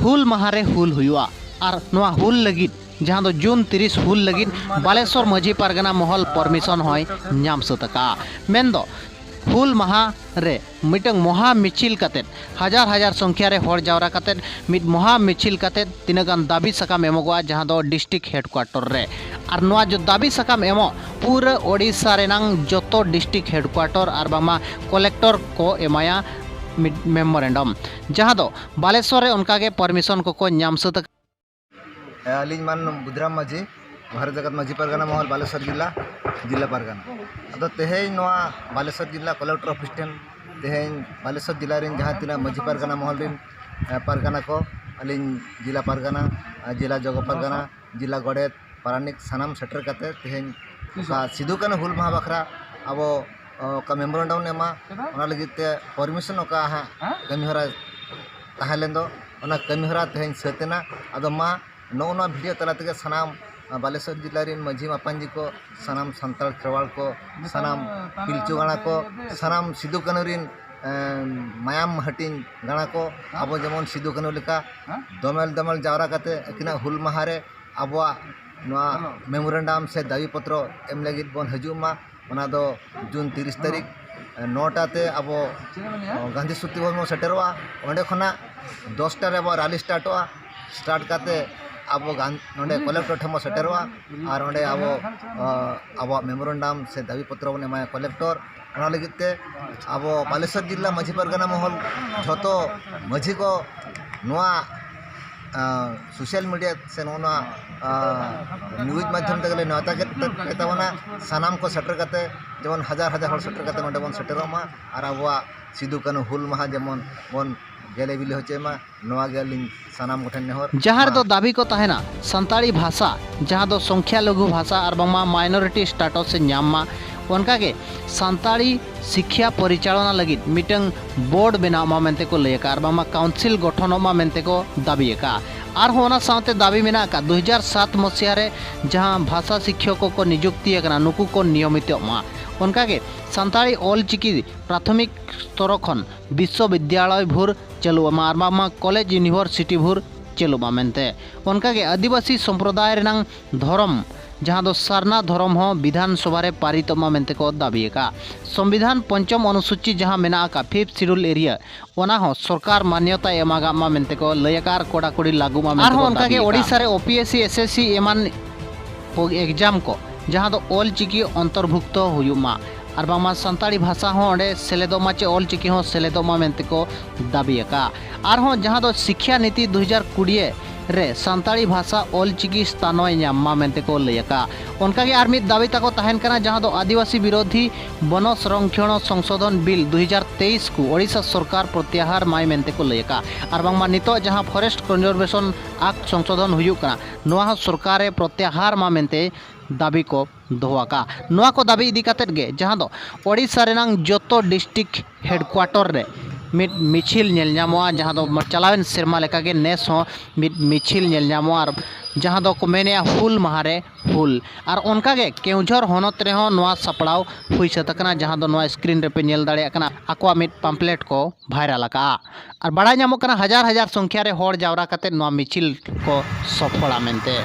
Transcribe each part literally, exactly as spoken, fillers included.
ᱦᱩᱞ ᱢᱟᱦᱟ ᱨᱮ ᱦᱩᱞ ᱦᱩᱭᱩᱜᱼᱟ᱾ ᱟᱨ ᱱᱚᱣᱟ ᱦᱩᱞ ᱞᱟᱹᱜᱤᱫ, ᱡᱟᱦᱟᱸ ᱫᱚ ᱡᱩᱱ ᱛᱤᱨᱤᱥ ᱦᱩᱞ ᱞᱟᱹᱜᱤᱫ ᱵᱟᱞᱮᱥᱚᱨ ᱢᱟᱹᱡᱷᱤ ᱯᱟᱨᱜᱟᱱᱟ ᱢᱚᱦᱚᱞ ᱯᱟᱨᱢᱤᱥᱚᱱ ᱦᱚᱸᱭ ᱧᱟᱢ ᱥᱟᱹᱛ ᱟᱠᱟᱫᱼᱟ᱾ ᱢᱮᱱᱫᱚ ᱦᱩᱞ ᱢᱟᱦᱟ ᱨᱮ ᱢᱤᱫᱴᱟᱝ ᱢᱚᱦᱟ ᱢᱤᱪᱷᱤᱞ ᱠᱟᱛᱮᱫ, ᱦᱟᱡᱟᱨ ᱦᱟᱡᱟᱨ ᱥᱚᱝᱠᱷᱭᱟ ᱨᱮ ᱦᱚᱲ ᱡᱟᱣᱨᱟ ᱠᱟᱛᱮᱫ ᱢᱤᱫ ᱢᱚᱦᱟ ᱢᱤᱪᱷᱤᱞ ᱠᱟᱛᱮᱫ ᱛᱤᱱᱟᱹᱜ ᱜᱟᱱ ᱫᱟᱹᱵᱤ ᱥᱟᱠᱟᱢ ᱮᱢᱚᱜᱚᱜᱼᱟ, ᱡᱟᱦᱟᱸ ᱫᱚ ᱰᱤᱥᱴᱨᱤᱠᱴ ᱦᱮᱰᱠᱩᱣᱟᱴᱚᱨ ᱨᱮ᱾ ᱟᱨ ᱱᱚᱣᱟ ᱡᱚ-, ᱫᱟᱹᱵᱤ ᱥᱟᱠᱟᱢ ᱮᱢᱚᱜ ᱯᱩᱨᱟᱹ ᱳᱰᱤᱥᱟ ᱨᱮᱱᱟᱝ ᱡᱚᱛᱚ ᱰᱤᱥᱴᱨᱤᱠᱴ ᱦᱮᱰᱠᱩᱣᱟᱴᱚᱨ ᱟᱨ ᱵᱟᱝᱢᱟ ᱠᱚᱞᱮᱠᱴᱚᱨ ᱠᱚ ᱮᱢᱟᱭᱟ ᱢᱤᱫ ᱢᱮᱢᱳᱨᱮᱱᱰᱟᱢ, ᱡᱟᱦᱟᱸ ᱫᱚ ᱵᱟᱞᱮᱥᱚᱨ ᱨᱮ ᱚᱱᱠᱟᱜᱮ ᱯᱟᱨᱢᱤᱥᱚᱱ ᱠᱚᱠᱚ ᱧᱟᱢ ᱥᱟᱹᱛ ᱟᱠᱟᱫᱟ᱾ ᱟᱹᱞᱤᱧ ᱢᱟᱱ ᱵᱩᱫᱷᱨᱟᱢ ᱢᱟᱹᱡᱷᱤ, ᱵᱷᱟᱨᱚᱛ ᱡᱟᱠᱟᱛ ᱢᱟᱹᱡᱷᱤ ᱯᱟᱨᱜᱟᱱᱟ ᱢᱚᱦᱚᱞ, ᱵᱟᱞᱮᱥᱚᱨ ᱡᱤᱞᱟ, ᱡᱤᱞᱟ ᱯᱟᱨᱜᱟᱱᱟ᱾ ᱟᱫᱚ ᱛᱮᱦᱮᱧ ᱱᱚᱣᱟ ᱵᱟᱞᱮᱥᱚᱨ ᱡᱤᱞᱟ ᱠᱚᱞᱮᱠᱴᱚᱨ ᱚᱯᱷᱤᱥ ᱴᱷᱮᱱ ᱛᱮᱦᱮᱧ ᱵᱟᱞᱮᱥᱚᱨ ᱡᱤᱞᱟ ᱨᱮᱱ ᱡᱟᱦᱟᱸ ᱛᱤᱱᱟᱹᱜ ᱢᱟᱹᱡᱷᱤ ᱯᱟᱨᱜᱟᱱᱟ ᱢᱚᱦᱚᱞ ᱨᱮᱱ, ᱮ, ᱯᱟᱨᱜᱟᱱᱟ ᱠᱚ, ᱟᱹᱞᱤᱧ ᱡᱤᱞᱟ ᱯᱟᱨᱜᱟᱱᱟ, ᱮ, ᱡᱤᱞᱟ ᱡᱚᱜᱚ ᱯᱟᱨᱜᱟᱱᱟ, ᱡᱤᱞᱟ ᱜᱚᱰᱮᱛ, ᱯᱟᱨᱟᱱᱤᱠ ᱥᱟᱱᱟᱢ ᱥᱮᱴᱮᱨ ᱠᱟᱛᱮ ᱛᱮᱦᱮᱧ ᱚᱠᱟ ᱥᱤᱫᱩ ᱠᱟᱹᱱᱦᱩ ᱦᱩᱞ ᱢᱟᱦᱟ ᱵᱟᱠᱷᱨᱟ ᱟᱵᱚ, ᱚ, ᱚᱠᱟ ᱢᱮᱢᱳᱨᱮᱱᱰᱟᱢ ᱞᱮ ᱮᱢᱟ, ᱚᱱᱟ ᱞᱟᱹᱜᱤᱫ ᱛᱮ ᱯᱟᱨᱢᱤᱥᱚᱱ ᱚᱠᱟ ᱦᱟᱸᱜ ᱠᱟᱹᱢᱤᱦᱚᱨᱟ ᱛᱟᱦᱮᱸ ᱞᱮᱱ ᱫᱚ, ᱚᱱᱟ ᱠᱟᱹᱢᱤᱦᱚᱨᱟ ᱛᱮᱦᱮᱧ ᱥᱟᱹᱛ ᱮᱱᱟ᱾ ᱟᱫᱚ ᱢᱟ ᱱᱚᱜᱼᱚ ᱱᱚᱣᱟ ᱵᱷᱤᱰᱤᱭᱳ ᱛᱟᱞᱟ ᱛᱮᱜᱮ ᱥᱟᱱᱟᱢ, ᱟ, ᱵᱟᱞᱮᱥᱚᱨ ᱡᱤᱞᱟ ᱨᱮᱱ ᱢᱟᱹᱡᱷᱤ ᱢᱟᱯᱟᱧᱡᱤ ᱠᱚ, ᱥᱟᱱᱟᱢ ᱥᱟᱱᱛᱟᱲ ᱠᱷᱮᱨᱣᱟᱲ ᱠᱚ, ᱥᱟᱱᱟᱢ ᱯᱤᱞᱪᱩ ᱜᱟᱬᱟ ᱠᱚ, ᱥᱟᱱᱟᱢ ᱥᱤᱫᱩ ᱠᱟᱹᱱᱦᱩ ᱨᱮᱱ, ᱮᱢ, ᱢᱟᱭᱟᱢ ᱦᱟᱹᱴᱤᱧ ᱜᱟᱬᱟ ᱠᱚ, ᱟᱵᱚ ᱡᱮᱢᱚᱱ ᱥᱤᱫᱩ ᱠᱟᱹᱱᱦᱩ ᱞᱮᱠᱟ ᱫᱚᱢᱮᱞ ᱫᱚᱢᱮᱞ ᱡᱟᱣᱨᱟ ᱠᱟᱛᱮ ᱟᱹᱠᱤᱱᱟᱜ ᱦᱩᱞ ᱢᱟᱦᱟ ᱨᱮ ᱟᱵᱚᱣᱟᱜ ᱱᱚᱣᱟ ᱢᱮᱢᱳᱨᱮᱱᱰᱟᱢ ᱥᱮ ᱫᱟᱹᱵᱤ ᱯᱚᱛᱨᱚ ᱮᱢ ᱞᱟᱹᱜᱤᱫ ᱵᱚᱱ ᱦᱤᱡᱩᱜ ᱢᱟ᱾ ᱚᱱᱟ ᱫᱚ ᱡᱩᱱ ᱛᱤᱨᱤᱥ ᱛᱟᱹᱨᱤᱠᱷ, ᱮ, ᱱᱚᱴᱟ ᱛᱮ ᱟᱵᱚ, ᱚ, ᱜᱟᱱᱫᱷᱤ ᱥᱛᱩᱯ ᱵᱚᱱ ᱥᱮᱴᱮᱨᱚᱜᱼᱟ᱾ ᱚᱸᱰᱮ ᱠᱷᱚᱱᱟᱜ ᱫᱚᱥᱴᱟ ᱨᱮ ᱟᱵᱚᱣᱟᱜ ᱨᱟᱞᱤ ᱥᱴᱟᱨᱴᱚᱜᱼᱟ᱾ ᱥᱴᱟᱨᱴ ᱠᱟᱛᱮ ᱟᱵᱚ ᱜᱟᱱ-, ᱱᱚᱰᱮ ᱠᱚᱞᱮᱠᱴᱚᱨ ᱴᱷᱮᱱ ᱵᱚᱱ ᱥᱮᱴᱮᱨᱚᱜᱼᱟ᱾ ᱟᱨ ᱚᱸᱰᱮ ᱟᱵᱚ, ᱚ, ᱟᱵᱚᱣᱟᱜ ᱢᱮᱢᱳᱨᱮᱱᱰᱟᱢ ᱥᱮ ᱫᱟᱹᱵᱤ ᱯᱚᱛᱨᱚ ᱵᱚᱱ ᱮᱢᱟᱭᱟ ᱠᱚᱞᱮᱠᱴᱚᱨ᱾ ᱚᱱᱟ ᱞᱟᱹᱜᱤᱫ ᱛᱮ ᱟᱵᱚ ᱵᱟᱞᱮᱥᱚᱨ ᱡᱤᱞᱟ ᱢᱟᱹᱡᱷᱤ ᱯᱟᱨᱜᱟᱱᱟ ᱢᱚᱦᱚᱞ ᱡᱷᱚᱛᱚ ᱢᱟᱹᱡᱷᱤ ᱠᱚ ᱱᱚᱣᱟ, ᱟ, ᱥᱳᱥᱟᱞ ᱢᱤᱰᱤᱭᱟ ᱥᱮ ᱱᱚᱜᱼᱚ ᱱᱚᱣᱟ, ᱟ, ᱱᱤᱭᱩᱡᱽ ᱢᱟᱫᱽᱫᱷᱚᱢ ᱛᱮᱜᱮ ᱞᱮ ᱱᱮᱣᱛᱟ ᱠᱮᱫ ᱯᱮ ᱛᱟᱵᱚᱱᱟ᱾ ᱥᱟᱱᱟᱢ ᱠᱚ ᱥᱮᱴᱮᱨ ᱠᱟᱛᱮ ᱡᱮᱢᱚᱱ ᱦᱟᱡᱟᱨ ᱦᱟᱡᱟᱨ ᱦᱚᱲ ᱥᱮᱴᱮᱨ ᱠᱟᱛᱮ ᱱᱚᱰᱮ ᱵᱚᱱ ᱥᱮᱴᱮᱨᱚᱜ ᱢᱟ ᱟᱨ ᱟᱵᱚᱣᱟᱜ ᱥᱤᱫᱩ ᱠᱟᱹᱱᱦᱩ ᱦᱩᱞ ᱢᱟᱦᱟ ᱡᱮᱢᱚᱱ ᱵᱚᱱ ᱜᱮᱞᱮ ᱵᱤᱞᱤ ᱦᱚᱪᱚᱭ ᱢᱟ, ᱱᱚᱣᱟ ᱜᱮ ᱟᱹᱞᱤᱧ ᱥᱟᱱᱟᱢ ᱠᱚᱴᱷᱮᱱ ᱱᱮᱦᱚᱨ᱾ ᱡᱟᱦᱟᱸ ᱨᱮᱫᱚ ᱢᱟ᱾ ᱫᱟᱹᱵᱤ ᱠᱚ ᱛᱟᱦᱮᱱᱟ ᱥᱟᱱᱛᱟᱲᱤ ᱵᱷᱟᱥᱟ, ᱡᱟᱦᱟᱸ ᱫᱚ ᱥᱚᱝᱠᱷᱭᱟ ᱞᱚᱜᱷᱩ ᱵᱷᱟᱥᱟ ᱟᱨ ᱵᱟᱝᱢᱟ ᱢᱟᱭᱱᱚᱨᱤᱴᱤ ᱥᱴᱟᱴᱚᱥ ᱮ ᱧᱟᱢ ᱢᱟ, ᱚᱱᱠᱟᱜᱮ ᱥᱟᱱᱛᱟᱲᱤ ᱥᱤᱠᱷᱭᱟ ᱯᱚᱨᱤᱪᱟᱞᱚᱱᱟ ᱞᱟᱹᱜᱤᱫ ᱢᱤᱫᱴᱟᱝ ᱵᱳᱨᱰ ᱵᱮᱱᱟᱣ ᱢᱟ ᱢᱮᱱᱛᱮ ᱠᱚ ᱞᱟᱹᱭ ᱟᱠᱟᱫᱼᱟ, ᱟᱨ ᱵᱟᱝᱢᱟ ᱠᱟᱣᱩᱱᱥᱤᱞ ᱜᱚᱴᱷᱚᱱᱚᱜ ᱢᱟ ᱢᱮᱱᱛᱮ ᱠᱚ ᱫᱟᱹᱵᱤ ᱟᱠᱟᱫᱼᱟ᱾ ᱟᱨᱦᱚᱸ ᱚᱱᱟ ᱥᱟᱶᱛᱮ ᱫᱟᱹᱵᱤ ᱢᱮᱱᱟᱜ ᱟᱠᱟᱫ ᱫᱩ ᱦᱟᱡᱟᱨ ᱥᱟᱛ ᱢᱚᱥᱤᱦᱟ ᱨᱮ ᱡᱟᱦᱟᱸ ᱵᱷᱟᱥᱟ ᱥᱤᱠᱷᱭᱚᱠ ᱠᱚᱠᱚ ᱱᱤᱡᱩᱠᱛᱤ ᱟᱠᱟᱱᱟ, ᱱᱩᱠᱩ ᱠᱚ ᱱᱤᱭᱚᱢᱤᱛᱚᱜ ᱢᱟ᱾ ᱚᱱᱠᱟᱜᱮ ᱥᱟᱱᱛᱟᱲᱤ ᱚᱞ ᱪᱤᱠᱤ ᱯᱨᱟᱛᱷᱚᱢᱤᱠ ᱥᱛᱚᱨ ᱠᱷᱚᱱ ᱵᱤᱥᱥᱚᱵᱤᱫᱽᱭᱟᱞᱚᱭ ᱵᱷᱳᱨ ᱪᱟᱹᱞᱩᱜ ᱢᱟ, ᱟᱨ ᱵᱟᱝᱢᱟ ᱠᱚᱞᱮᱡᱽ ᱤᱭᱩᱱᱤᱵᱷᱟᱨᱥᱤᱴᱤ ᱵᱷᱳᱨ ᱪᱟᱹᱞᱩᱜ ᱢᱟ ᱢᱮᱱᱛᱮ᱾ ᱚᱱᱠᱟᱜᱮ ᱟᱹᱫᱤᱵᱟᱹᱥᱤ ᱥᱚᱢᱯᱨᱚᱫᱟᱭ ᱨᱮᱱᱟᱝ ᱫᱷᱚᱨᱚᱢ, ᱡᱟᱦᱟᱸ ᱫᱚ ᱥᱟᱨᱱᱟ ᱫᱷᱚᱨᱚᱢ, ᱦᱚᱸ ᱵᱤᱫᱷᱟᱱ ᱥᱚᱵᱷᱟ ᱨᱮ ᱯᱟᱨᱤᱛᱚᱜ ᱢᱟ ᱢᱮᱱᱛᱮ ᱠᱚ ᱫᱟᱹᱵᱤ ᱟᱠᱟᱫᱼᱟ᱾ ᱥᱚᱝᱵᱤᱫᱷᱟᱱ ᱯᱚᱧᱪᱚᱢ ᱚᱱᱩᱥᱩᱪᱤ ᱡᱟᱦᱟᱸ ᱢᱮᱱᱟᱜ ᱟᱠᱟᱫ, ᱯᱷᱤᱯᱛᱷ ᱥᱤᱰᱩᱞ ᱮᱨᱤᱭᱟ, ᱚᱱᱟ ᱦᱚᱸ ᱥᱚᱨᱠᱟᱨ ᱢᱟᱱᱭᱚᱛᱟᱭ ᱮᱢᱟᱜᱟᱜ ᱢᱟ ᱢᱮᱱᱛᱮ ᱠᱚ ᱞᱟᱹᱭ ᱟᱠᱟᱫᱼᱟ ᱟᱨ ᱠᱚᱲᱟᱠᱚᱲᱤ ᱞᱟᱹᱜᱩ ᱢᱟ ᱢᱮᱱᱛᱮ ᱟᱨᱦᱚᱸ ᱠᱚ ᱚᱱᱠᱟᱜᱮ ᱫᱟᱹᱵᱤ ᱟᱠᱟᱫᱼᱟ᱾ ᱳᱰᱤᱥᱟ ᱨᱮ ᱳ ᱯᱤ ᱮᱥ ᱮᱥ ᱥᱤ ᱮᱢᱟᱱ ᱯᱚ-, ᱮᱠᱡᱟᱢ ᱠᱚ, ᱡᱟᱦᱟᱸ ᱫᱚ ᱚᱞ ᱪᱤᱠᱤ ᱚᱱᱛᱚᱨᱵᱷᱩᱠᱛᱚ ᱦᱩᱭᱩᱜ ᱢᱟ, ᱟᱨ ᱵᱟᱝᱢᱟ ᱥᱟᱱᱛᱟᱲᱤ ᱵᱷᱟᱥᱟ ᱦᱚᱸ ᱚᱸᱰᱮ ᱥᱮᱞᱮᱫᱚᱜ ᱢᱟ ᱪᱮ ᱚᱞ ᱪᱤᱠᱤ ᱦᱚᱸ ᱥᱮᱞᱮᱫᱚᱜ ᱢᱟ ᱢᱮᱱᱛᱮ ᱠᱚ ᱫᱟᱹᱵᱤ ᱟᱠᱟᱫᱼᱟ᱾ ᱟᱨᱦᱚᱸ ᱡᱟᱦᱟᱸ ᱫᱚ ᱥᱤᱠᱷᱭᱟ ᱱᱤᱛᱤ ᱫᱩ ᱦᱟᱡᱟᱨ ᱠᱩᱲᱤ ᱨᱮ ᱥᱟᱱᱛᱟᱲᱤ ᱵᱷᱟᱥᱟ ᱚᱞ ᱪᱤᱠᱤ ᱥᱛᱷᱟᱱᱚᱭ ᱧᱟᱢ ᱢᱟ ᱢᱮᱱᱛᱮ ᱠᱚ ᱞᱟᱹᱭ ᱟᱠᱟᱫᱼᱟ᱾ ᱚᱱᱠᱟᱜᱮ ᱟᱨ ᱢᱤᱫ ᱫᱟᱹᱵᱤ ᱛᱟᱠᱚ ᱛᱟᱦᱮᱱ ᱠᱟᱱᱟ, ᱡᱟᱦᱟᱸ ᱫᱚ ᱟᱹᱫᱤᱵᱟᱹᱥᱤ ᱵᱤᱨᱳᱫᱷᱤ ᱵᱚᱱᱚ ᱥᱚᱝᱨᱚᱠᱷᱚᱱ ᱥᱚᱝᱥᱳᱫᱷᱚᱱ ᱵᱤᱞ ᱫᱩ ᱦᱟᱡᱟᱨ ᱛᱮᱭᱤᱥ ᱠᱚ ᱳᱰᱤᱥᱟ ᱥᱚᱨᱠᱟᱨ ᱯᱨᱚᱛᱭᱟᱦᱟᱨ ᱢᱟᱭ ᱢᱮᱱᱛᱮ ᱠᱚ ᱞᱟᱹᱭ ᱟᱠᱟᱫᱼᱟ᱾ ᱟᱨ ᱵᱟᱝᱢᱟ ᱱᱤᱛᱚᱜ ᱡᱟᱦᱟᱸ ᱯᱷᱚᱨᱮᱥᱴ ᱠᱚᱱᱡᱟᱨᱵᱷᱮᱥᱚᱱ ᱟᱠᱴ ᱥᱚᱝᱥᱳᱫᱷᱚᱱ ᱦᱩᱭᱩᱜ ᱠᱟᱱᱟ, ᱱᱚᱣᱟ ᱦᱚᱸ ᱥᱚᱨᱠᱟᱨᱮ ᱯᱨᱚᱛᱭᱟᱦᱟᱨ ᱢᱟ ᱢᱮᱱᱛᱮ ᱫᱟᱹᱵᱤ ᱠᱚ ᱫᱚᱦᱚ ᱟᱠᱟᱫᱼᱟ᱾ ᱱᱚᱣᱟ ᱠᱚ ᱫᱟᱹᱵᱤ ᱤᱫᱤ ᱠᱟᱛᱮᱫ ᱜᱮ ᱡᱟᱦᱟᱸ ᱫᱚ ᱳᱰᱤᱥᱟ ᱨᱮᱱᱟᱝ ᱡᱚᱛᱚ ᱰᱤᱥᱴᱨᱤᱠᱴ ᱦᱮᱰᱠᱩᱣᱟᱴᱚᱨ ᱨᱮ ᱢᱤᱫ ᱢᱤᱪᱷᱤᱞ ᱧᱮᱞ ᱧᱟᱢᱚᱜᱼᱟ, ᱡᱟᱦᱟᱸ ᱫᱚ ᱪᱟᱞᱟᱣᱮᱱ ᱥᱮᱨᱢᱟ ᱞᱮᱠᱟᱜᱮ ᱱᱮᱥ ᱦᱚᱸ ᱢᱤᱫ ᱢᱤᱪᱷᱤᱞ ᱧᱮᱞ ᱧᱟᱢᱚᱜᱼᱟ, ᱟᱨ ᱡᱟᱦᱟᱸ ᱫᱚᱠᱚ ᱢᱮᱱᱮᱜᱼᱟ ᱦᱩᱞ ᱢᱟᱦᱟ ᱨᱮ ᱦᱩᱞ᱾ ᱟᱨ ᱚᱱᱠᱟᱜᱮ ᱠᱮᱣᱡᱷᱚᱨ ᱦᱚᱱᱚᱛ ᱨᱮᱦᱚᱸ ᱱᱚᱣᱟ ᱥᱟᱯᱲᱟᱣ ᱦᱩᱭ ᱥᱟᱹᱛ ᱟᱠᱟᱱᱟ, ᱡᱟᱦᱟᱸ ᱫᱚ ᱱᱚᱣᱟ ᱥᱠᱨᱤᱱ ᱨᱮᱯᱮ ᱧᱮᱞ ᱫᱟᱲᱮᱭᱟᱜ ᱠᱟᱱᱟ, ᱟᱠᱚᱣᱟᱜ ᱢᱤᱫ ᱯᱟᱢᱯᱞᱮᱴ ᱠᱚ ᱵᱷᱟᱭᱨᱟᱞ ᱟᱠᱟᱜᱼᱟ᱾ ᱟᱨ ᱵᱟᱲᱟᱭ ᱧᱟᱢᱚᱜ ᱠᱟᱱᱟ, ᱦᱟᱡᱟᱨ ᱦᱟᱡᱟᱨ ᱥᱚᱝᱠᱷᱭᱟ ᱨᱮ ᱦᱚᱲ ᱡᱟᱣᱨᱟ ᱠᱟᱛᱮ ᱱᱚᱣᱟ ᱢᱤᱪᱷᱤᱞ ᱠᱚ ᱥᱚᱯᱷᱚᱞᱟ ᱢᱮᱱᱛᱮ᱾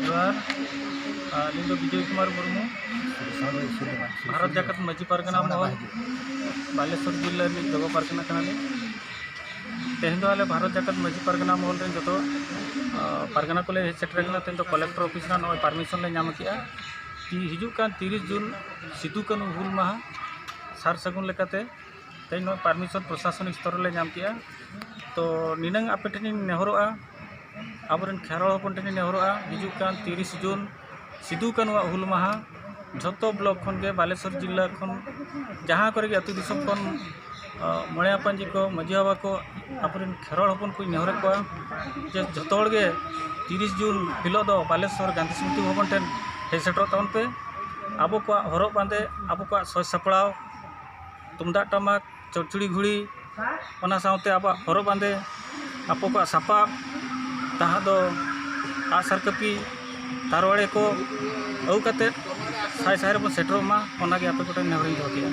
ᱡᱚᱦᱟᱨ, ᱟᱹᱞᱤᱧ ᱫᱚ ᱵᱤᱡᱚᱭ ᱠᱩᱢᱟᱨ ᱢᱩᱨᱢᱩ, ᱵᱷᱟᱨᱚᱛ ᱡᱟᱠᱟᱛ ᱢᱟᱹᱡᱷᱤ ᱯᱟᱨᱜᱟᱱᱟ ᱢᱚᱦᱚᱞ, ᱵᱟᱞᱮᱥᱚᱨ ᱡᱤᱞᱟᱹ ᱨᱤᱱᱤᱡ ᱡᱚᱜᱚ ᱯᱟᱨᱜᱟᱱᱟ ᱠᱟᱱᱟᱞᱤᱧ᱾ ᱛᱮᱦᱮᱧ ᱫᱚ ᱟᱞᱮ ᱵᱷᱟᱨᱚᱛ ᱡᱟᱠᱟᱛ ᱢᱟᱹᱡᱷᱤ ᱯᱟᱨᱜᱟᱱᱟ ᱢᱚᱦᱚᱞ ᱨᱮᱱ ᱡᱚᱛᱚ, ᱟᱸ, ᱯᱟᱨᱜᱟᱱᱟ ᱠᱚᱞᱮ ᱦᱮᱡ ᱥᱮᱴᱮᱨ ᱟᱠᱟᱱᱟ᱾ ᱛᱮᱦᱮᱧ ᱫᱚ ᱠᱚᱞᱮᱠᱴᱚᱨ ᱚᱯᱷᱤᱥ ᱨᱮᱱᱟᱜ ᱱᱚᱜᱼᱚᱭ ᱯᱟᱨᱢᱤᱥᱚᱱ ᱞᱮ ᱧᱟᱢ ᱠᱮᱜᱼᱟ᱾ ᱛᱤ-, ᱦᱤᱡᱩᱜ ᱠᱟᱱ ᱛᱤᱨᱤᱥ ᱡᱩᱱ ᱥᱤᱫᱩ ᱠᱟᱹᱱᱦᱩ ᱦᱩᱞ ᱢᱟᱦᱟ ᱥᱟᱨ ᱥᱟᱹᱜᱩᱱ ᱞᱮᱠᱟᱛᱮ ᱛᱮᱦᱮᱧ ᱱᱚᱣᱟ ᱯᱟᱨᱢᱤᱥᱚᱱ ᱯᱨᱚᱥᱟᱥᱚᱱᱤᱠ ᱥᱛᱚᱨ ᱨᱮᱞᱮ ᱧᱟᱢ ᱠᱮᱜᱼᱟ᱾ ᱛᱚ ᱱᱤᱱᱟᱹᱝ ᱟᱯᱮ ᱴᱷᱮᱱᱤᱧ ᱱᱮᱦᱚᱨᱚᱜᱼᱟ, ᱟᱵᱚᱨᱮᱱ ᱠᱷᱮᱨᱣᱟᱲ ᱦᱚᱯᱚᱱ ᱴᱷᱮᱱᱤᱧ ᱱᱮᱦᱚᱨᱚᱜᱼᱟ, ᱦᱤᱡᱩᱜ ᱠᱟᱱ ᱛᱤᱨᱤᱥ ᱡᱩᱱ ᱥᱤᱫᱩ ᱠᱟᱹᱱᱦᱩᱣᱟᱜ ᱦᱩᱞ ᱢᱟᱦᱟ ᱡᱷᱚᱛᱚ ᱵᱞᱚᱠ ᱠᱷᱚᱱ ᱜᱮ, ᱵᱟᱞᱮᱥᱚᱨ ᱡᱤᱞᱟ ᱠᱷᱚᱱ, ᱡᱟᱦᱟᱸ ᱠᱚᱨᱮ ᱜᱮ ᱟᱹᱛᱩ ᱫᱤᱥᱚᱢ ᱠᱷᱚᱱ, ᱟ, ᱢᱚᱬᱮ ᱦᱚᱯᱚᱱ ᱡᱤ ᱠᱚ, ᱢᱟᱹᱡᱷᱤ ᱵᱟᱵᱟ ᱠᱚ, ᱟᱵᱚᱨᱮᱱ ᱠᱷᱮᱨᱣᱟᱲ ᱦᱚᱯᱚᱱ ᱠᱚᱧ ᱱᱮᱦᱚᱨᱮᱫ ᱠᱚᱣᱟ ᱡᱮ ᱡᱷᱚᱛᱚ ᱦᱚᱲ ᱜᱮ ᱛᱤᱨᱤᱥ ᱡᱩᱱ ᱦᱤᱞᱳᱜ ᱫᱚ ᱵᱟᱞᱮᱥᱚᱨ ᱜᱟᱱᱫᱷᱤ ᱥᱢᱨᱤᱛᱤ ᱵᱷᱚᱵᱚᱱ ᱴᱷᱮᱱ ᱦᱮᱡ ᱥᱮᱴᱮᱨᱚᱜ ᱛᱟᱵᱚᱱ ᱯᱮ᱾ ᱟᱵᱚ ᱠᱚᱣᱟᱜ ᱦᱚᱨᱚᱜ ᱵᱟᱸᱫᱮ, ᱟᱵᱚ ᱠᱚᱣᱟᱜ ᱥᱟᱡᱽ ᱥᱟᱯᱲᱟᱣ, ᱛᱩᱢᱫᱟᱜ ᱴᱟᱢᱟᱠ, ᱪᱚᱲᱪᱩᱲᱤ ᱜᱷᱩᱲᱤ, ᱚᱱᱟ ᱥᱟᱶᱛᱮ ᱟᱵᱚᱣᱟᱜ ᱦᱚᱨᱚᱜ ᱵᱟᱸᱫᱮ, ᱟᱵᱚ ᱠᱚᱣᱟᱜ ᱥᱟᱯᱟᱵ, ᱡᱟᱦᱟᱸ ᱫᱚ ᱟᱜᱼᱥᱟᱨ ᱠᱟᱹᱯᱤ, ᱛᱟᱨᱣᱟᱲᱤ ᱠᱚ ᱟᱹᱜᱩ ᱠᱟᱛᱮᱫ ᱥᱟᱭ ᱥᱟᱭ ᱨᱮᱵᱚᱱ ᱥᱮᱴᱮᱨᱚᱜ ᱢᱟ, ᱚᱱᱟᱜᱮ ᱟᱯᱮ ᱠᱚᱴᱷᱮᱱ ᱱᱮᱦᱚᱨᱤᱧ ᱫᱚᱦᱚ ᱠᱮᱫᱼᱟ᱾